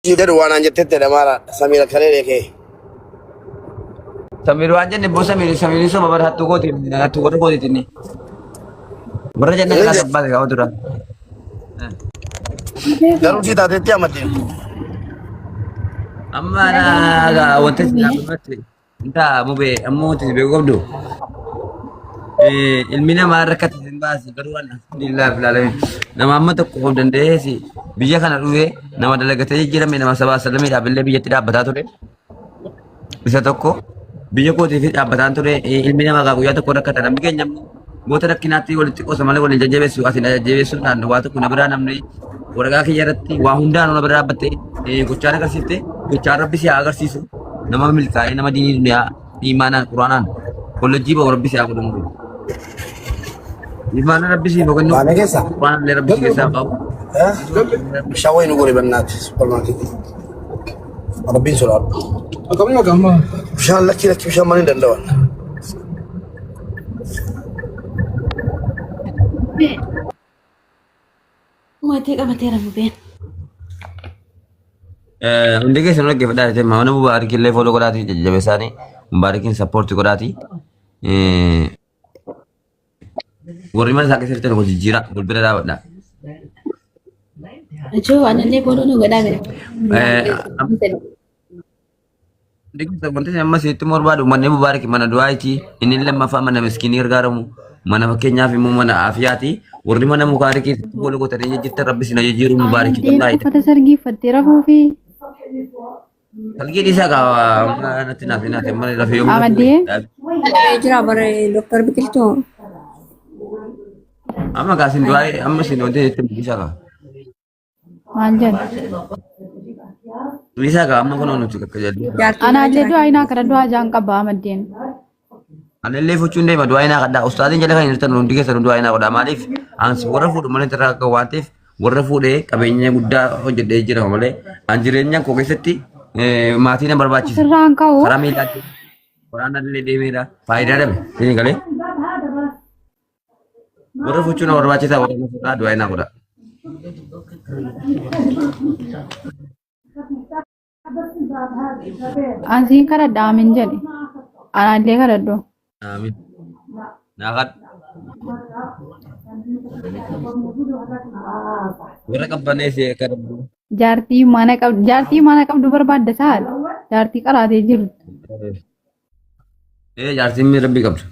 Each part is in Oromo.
Jedhu waan aan jettetti dha Samiira kalee kee. Samiir waan jenne boo Samiir Samiir soma bara hattuu kooti hattuu warra kootiiti inni. Warra jenne kanaa sabbaate gaafa dura. Garuu si taatetti amadde. Amma naa wanta si dhaabbatti intaa mubee ammoo wanti si beeku qabdu. Ilmi namaa rakkate hin baase garuu alhamdulillah bil alamin nama amma tokko of danda'ees biyya kana dhufee nama dalagatee jijjiirame nama sabaa salamii dhaabbillee biyyatti dhaabbataa ture. Isa tokko biyya kootiif dhaabbataan ture ilmi namaa gaa guyyaa tokko rakkata namni keenya immoo goota rakkinaatti walitti qosa malee waliin jajjabeessu asiin jajjabeessuudhaan waa tokko na biraa namni waraqaa kiyya irratti waa hundaan na bira dhaabbatte gochaan agarsiifte gochaan rabbi si haa agarsiisu nama milkaa'ee nama diinii duniyaa imaanaan quraanaan kollejjii ba'u rabbi si haa godhu. Imaanaan rabbi si haa kennu Baanee keessa? quraanaan illee rabbi si keessaa qabu. Bishaan wayii nu godhe bannaati suppermaarkeetii. Rabbiin sodaadhu. Akkamii maqaa ammaa? Bishaan lakkii lakkii bishaan malee hin danda'an. Maatii qabateera mubeen. Hundi keessan dhaggeeffadhaa jirtan mana Mubaarikii illee follow godhaatii jajjabeessaanii Mubaarikiin sappoortii godhaatii. Warri mana isaa keessa jirtan wal jijjiiraa wal bira dhaabadhaa. Ijoo anallee booloo nu godhaa mire. Hundi keessan wanti isin amma isinitti barbaadu manni Mubaarik mana du'aayti inni lammaffaa mana miskiinii gargaaramu mana fakkeenyaaf immoo mana aafiyaati warri mana Mubaarik keessatti follow gootanii jirtan rabbi isin jijjiiru Mubaarik Amantiin wallaahi. uffata sargii uffattee rafuu fi Salgii dhiisaa qaba natti naaf naaf mana rafee yommuu Amadee? Jira bare Dr. Biqiltuu. Amma kaasin du'aa amma isin wanti jechuun dhiisaa qaba. Maal jedhu? Dhiisaa qaba amma kunoo nuti bakka jedhu. Jaartii Anaallee du'aa inaa kana du'aa jaan qaba amaddeen. Anillee fuchuun deema du'aa inaa kadhaa ustaaziin jala kan jirtan hundi keessan du'aa inaa godhaa maaliif ansi warra fuudhu malee irraa akka waan ta'eef warra fuudhee qabeenya guddaa hojjedhee jira malee an jireenya koo keessatti maatii na barbaachisa. Asirraan ka'u Karaa miilaatti waraana illee deemeera faayidaa dhabe isin galee warra fuchuun na barbaachisaa warra fuudhaa du'aa inaa godhaa. Ansiin kadhadha amin jedhe. Anaallee kadhadhu. Amiin. Naa kadhu. Warra qabbaneessi akka rabbi. Jaartii mana qabdu jaartii mana qabdu barbaadda saal. Jaartii qaraatee jirtu. Ee jaartiin mi rabbi qabdu.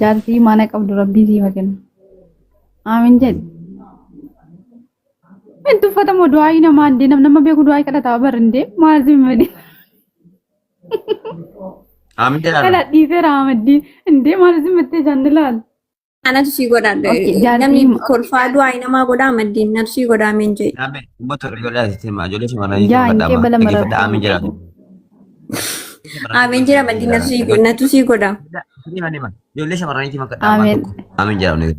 Jaartii mana qabdu rabbii siif haa kennu. Aamin jedhi. Hin tuffatamu du'aayii namaa indee nama beeku du'aayii kadhataa bar indee maal si madi. Aamin jedhaa. Kana dhiiseera amaddii indee maal si mattee jaan ilaal. Anatu sii godha. Okay, jaartii Namni kolfaa du'aa namaa godhaa maddiin natu sii godhaa meen jee. Naame uummata ijoollee asitti himaa ijoollee shamarranii Yaa hin dhaggeeffadhaa qeebala dhaggeeffadhaa aamin jedhaa. Ameen jira maddiin natu sii godha. Ijoollee shamarraniitii makadhaa ammaa Aamin. tokko aamin jedhaa.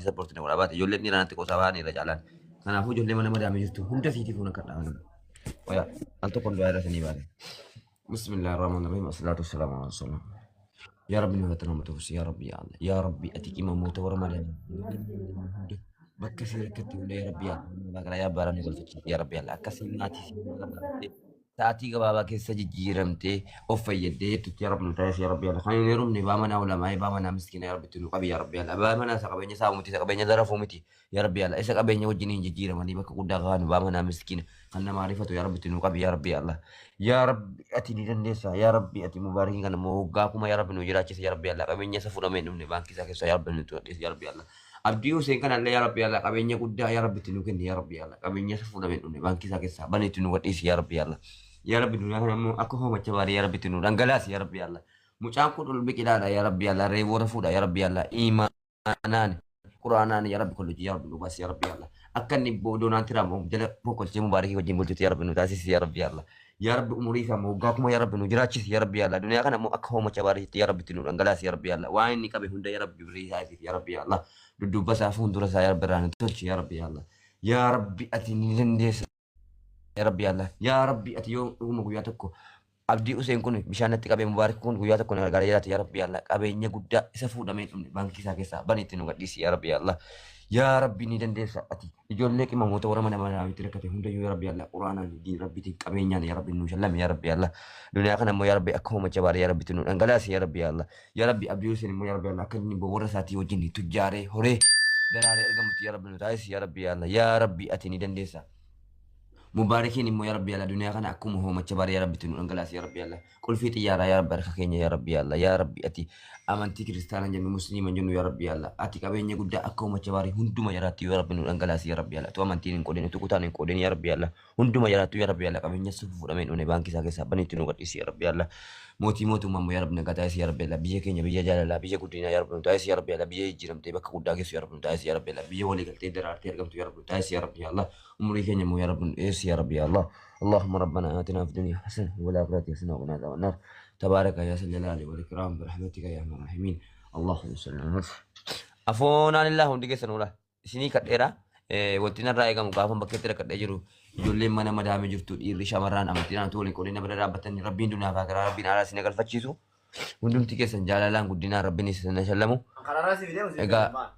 Sappoortii na godhaa baate ijoolleen dhiiraa natti qoosaa ba'an irra caalaan. Kanaafuu ijoollee mana madaamii jirtu hunda siitii fuuna kadhaa. Oya al tokkoon du'aa irra sanii baate. Bismillahir Rahmanir Rahim. Assalatu wassalamu ala rasulillah. Yaa Rabbi nu irratti nama tufsi yaa Rabbi yaa Allah. Yaa Rabbi ati qimamoota warra madaamii bakka si rakkatti hunda yaa Rabbi yaa Allah. Kana yaa baara nu galfachiisi yaa Rabbi yaa Allah. Akkasii maatii si gargaartee sa'aatii gabaabaa keessa jijjiiramtee of fayyaddee jettutti yaa Rabbi nu taasisi yaa Rabbi yaa Allah. Kan hin heerumne baa manaa ulamaa baa manaa miskiina yaa Rabbi itti nu qabi yaa Rabbi yaa Allah. Baa manaa isa qabeenya isaa miti isa qabeenya zarafuu miti yaa Rabbi yaa Allah. Isa qabeenya wajjin hin jijjiiramanii bakka guddaa kaanu baa manaa miskiina kan nama arifatu yaa Rabbi itti nu qabi yaa Rabbi yaa Allah. Yaa Rabbi ati ni dandeessa yaa Rabbi ati mubaarakiin kana immoo waggaa kuma yaa Rabbi nu jiraachisi yaa Rabbi yaa Allah. Qabeenya isa fuudhamee hin dhumne baankii isaa keessa yaa Rabbi nu tuadhis yaa Rabbi yaa Allah. Abdii Huseen kanallee yaa Rabbi Allah qabeenya guddaa yaa Rabbi itti nu kenni yaa Rabbi Allah qabeenya isa fuudhamee hin dhumne baankii isaa keessaa bane itti nu gadhiisi yaa Rabbi Allah yaa Rabbi duniyaa kana immoo akka hoomacha baarii yaa Rabbi itti nu dhangalaasi yaa Rabbi Allah mucaan kun ol biqilaadha yaa Rabbi Allah reeboota fuudha yaa Rabbi Allah imaanaan quraanaan yaa Rabbi kollojii yaa Rabbi nu baasi yaa Rabbi Allah akka inni Doonaald Tiraamp jala fonqolchee Mubaarikii wajjin bulchutti yaa Rabbi nu taasisi yaa Rabbi Allah Yaa Rabbi umurii isaa immoo waggaa kuma yaa Rabbi nu jiraachisi yaa Rabbi yaa Allah duniyaa kana immoo akka hoomacha baariitti yaa Rabbi itti nu dhangalaasi yaa Rabbi yaa Allah waan inni qabe hunda yaa Rabbi birrii isaa isiif yaa Rabbi yaa Allah dudduubba isaa fuuldura isaa yaa Rabbi irraa nu tolchi yaa Rabbi yaa Allah yaa Rabbi ati ni dandeessa yaa Rabbi yaa Allah yaa Rabbi ati yoo dhuguma guyyaa tokko Abdii Useen kun bishaan natti qabee Mubaarik kun guyyaa tokko na gargaaree jiraate yaa Rabbi yaa Allah qabeenya guddaa isa fuudhamee hin dhumne baankii isaa keessaa bani itti nu gadhiisi yaa Rabbi yaa Allah yaa Rabbi ni dandeessa ati ijoollee qimamoota warra mana madaamitti rakkate hundayyuu yaa Rabbi yaa Allah quraanaan diin Rabbitiin qabeenyaan yaa Rabbi nu shallame yaa Rabbi yaa Allah duniyaa kana immoo yaa Rabbi akka hoomacha baaree yaa Rabbi itti nu dhangalaasi yaa Rabbi yaa Allah yaa Rabbi Abdii Useen immoo yaa Rabbi yaa Allah akka inni warra isaatii wajjin tujjaaree horee daraaree argamutti yaa Rabbi nu taasisi yaa Rabbi yaa Allah yaa Rabbi ati ni dandeessa. Mubaarakiin immoo yaa Rabbi yaa Allah duniyaa kana akkuma hoomacha baaree yaa Rabbi itti nu dhangalaasi yaa Rabbi yaa Allah qulfii xiyyaaraa yaa Rabbi harka keenya yaa Rabbi yaa Allah yaa Rabbi ati amantii kiristaana hin jennu musliima hin jennu yaa Rabbi yaa Allah ati qabeenya guddaa akka hoomacha baaree hunduma jaraatti yaa Rabbi nu dhangalaasi yaa Rabbi yaa Allah tu amantiin hin qoodin utuu kutaan hin qoodin yaa Rabbi yaa Allah hunduma jaraattu yaa Rabbi yaa Allah qabeenya suuf fuudhamee hin dhumne baankii isaa keessaa banii itti nu gadhiisi yaa Rabbi yaa Allah mootii mootummaa immoo yaa Rabbi nagaa taasisi yaa Rabbi yaa Allah biyya keenya biyya jaalalaa biyya guddinaa yaa Rabbi nu taasisi yaa Rabbi yaa Allah biyya jijjiiramtee bakka guddaa geessu yaa Rabbi nu taasisi yaa Rabbi yaa Allah biyya walii galtee daraartee argamtu yaa Rabbi nu taasisi yaa Rabbi yaa Allah Umurii keenya immoo yaa Rabbi nu dheeressi yaa Rabbi yaa Allah. Allahumma rabbana aatinaa fi dunya hasana wa fil aakhirati hasana wa qina adhaban naar. Tabaaraka yaa zal jalaali wal ikraam bi rahmatika yaa arhamar raahimiin. Allahumma salli ala Muhammad. Afoonaan illaa hundi keessan oolaa. Isinii kadheera. Wanti narraa eegamu gaafa bakkeetti rakkadhee jiru ijoolleen mana madaamee jirtu dhiirri shamarraan amantiin aantu waliin qoodee nama dhaabbatanii rabbiin dunyaa fi akiraa rabbiin aaraa isin galfachiisu. Hundumti keessan jaalalaan guddinaan rabbiin isin shallamu. Karaarraa si fidee si Egaa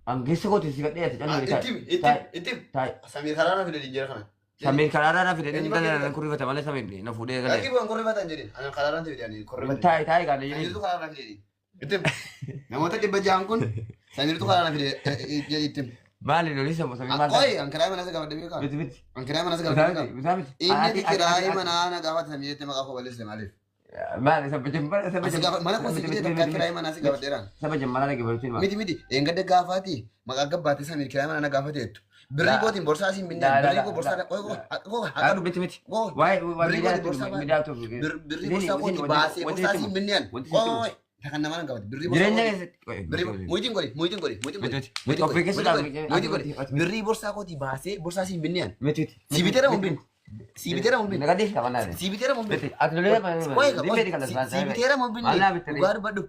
an keessa kooti si gadhee ati calli Itti himi, itti himi, itti himi. taa'i. Samiir karaarraa fide jijjiira kana. Samiir karaarraa na fide Eenyu inni bakka dhala inni nan kurrifata malee Samiir na fuudhee Lakki galee. bu'an korrifatan jedhin. Ani karaarraa fide ani korrifatan. Taa'i taa'i galee jedhin. Samiirtu karaarraa fide jedhin. Itti himi. Namoota 600 kun Samiirtu karaarraa fide jedhi itti himi. Maali lolii samu Samiir maal ta'a? Qoy an kiraayii manaa si gaafadhe beekaa? Miti miti. An kiraayii manaa si Bitaa gaafadhe miti beekaa? bitaa miti. Inni Ati ati ati kiraayii ati. manaa na gaafate Samiir jettee maqaa koo balleessite maaliif? Maali saba jambara saba Asi gaafa mana koo si fidee takkaa kiraayii manaa si gaafadheeraan. Saba jambara dhaggeeffachuu hima. Miti miti eengadda gaafaati maqaa gabbaatee Samiir kiraayii manaa na gaafateettu. Birrii Laa kootiin borsaa siin binneen laa laa birrii laa koo borsaa laa. qoy qoy qoy Haa miti miti. qoy Waa'ee waa'ee birrii miidiyaa kootiin borsaa baa miidiyaa tokko. birrii borsaa kootiin baasee borsaa siin binneen Wanti sitti himu. qoy kan nama nan gaafate birrii borsaa Jireenya kootiin keessatti. birrii muyitiin godhi muyitiin godhi muyitiin Miti godhi miti. muyitiin Ofii godhi keessa muyitiin godhi muyitiin godhi birrii borsaa kootii baasee borsaa siin binneen Miti miti. si biteera mun bin si biteera mun bin Nagadii kafanaa. si biteera mun bin Miti ati lolee qoy qoy dhibbee kan si biteera mun bin Maal naa bittanii? dhugaa dubbadhu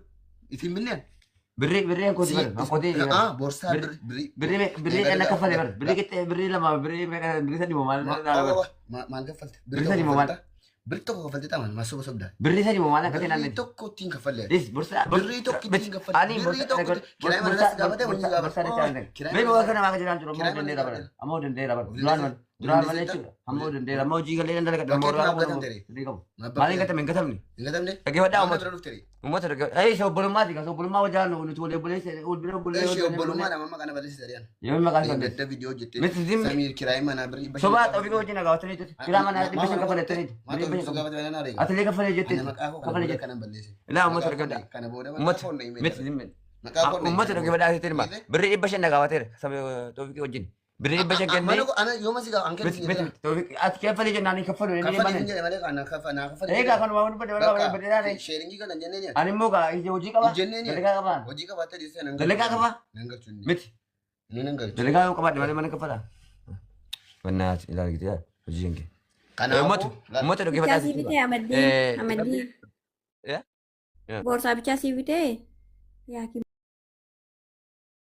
isin binneen Birrii birrii kooti si bara kooti ah borsaa birrii birrii birrii birrii kan akka falee bara birrii qixxee birrii lama birrii meeqa birrii sadi moo maal maal kaffalte Birrii birrii sadi tokko moo maal kaffalte birrii tokko kaffalte taman maal soba sobda birrii sadi moo maal akka ta'e birrii naannoo tokko ittiin kaffalle Dis bursa birrii tokko ittiin kaffalle ani birrii tokko kiraayii mana si gaafate waliin si bursa gaafate dachaa Mee bakka namaa kan jiraan jiru ammoo dandeera bara ammoo dandeera bara duraan malee duraan malee jechuudha ammoo dandeera ammoo hojii galee dalaga Bakkeetti ammoo maaf gatamte qabu maaliin gatame hin gatamne hin gatamne dhaggeeffadhaa maal uummata bira dhufte uummata dhaggeeffadhaa ee isa obbolummaati kan obbolummaa wajjin nuti wal obboleessa wal bira obboleessa Ishee obbolummaa nama maqaa na balleessite ari'an. Yoo maqaa isaa Gadda viidiyoo hojjette. Miti zimmi. Samiir kiraayii manaa birrii 500 Sobaa xoofi wajjin gaafbatanii jirtu. Kiraa manaa 500 kafalettanii. Maal xoofi gaafate manaa reega. Atilee kafalee jettee. Ana maqaa koo kana Kafalee booda jette. kanan balleesse. Ilaa uummata Maqaa koo dhaggeeffadhaa. kana booda maqaa Uummata koo na himee miti dha. zimmi. Maqaa koo na Uummata himee dhaggeeffadhaa asitti hima. Dhiite? Birrii 500 na gaafateera. Saba xoofi wajjin. Birrii 500 kennee. Mana koo ana yooma si gaafa an kennu Miti si miti jedhee. xoofi ati kaffalee jennaan hin kaffalu inni Kaffalii mana. hin jedhe malee kana kaffa naa kaffalii. Egaa kanuma waan badde waan badde Bakka sheeringii kana hin jenneen yaa. Ani immoo gaa ija hojii qaba. Hin jenneen yaa. Dalagaa qabaa. Hojii qabaattee dhiistee nan Dalagaa qabaa. Nan galchu inni. Miti. Inni nan galchu. Dalagaa yoo qabaadhe malee mana kaffalaa. Wanna ilaali gitee hojii hin kee. Kanaafuu Uummata uummata Bichaa dhaggeeffadhaa sii asitti hima. bitee Amaddiin Amaddiin Eh? boorsaa bichaa sii bitee yaa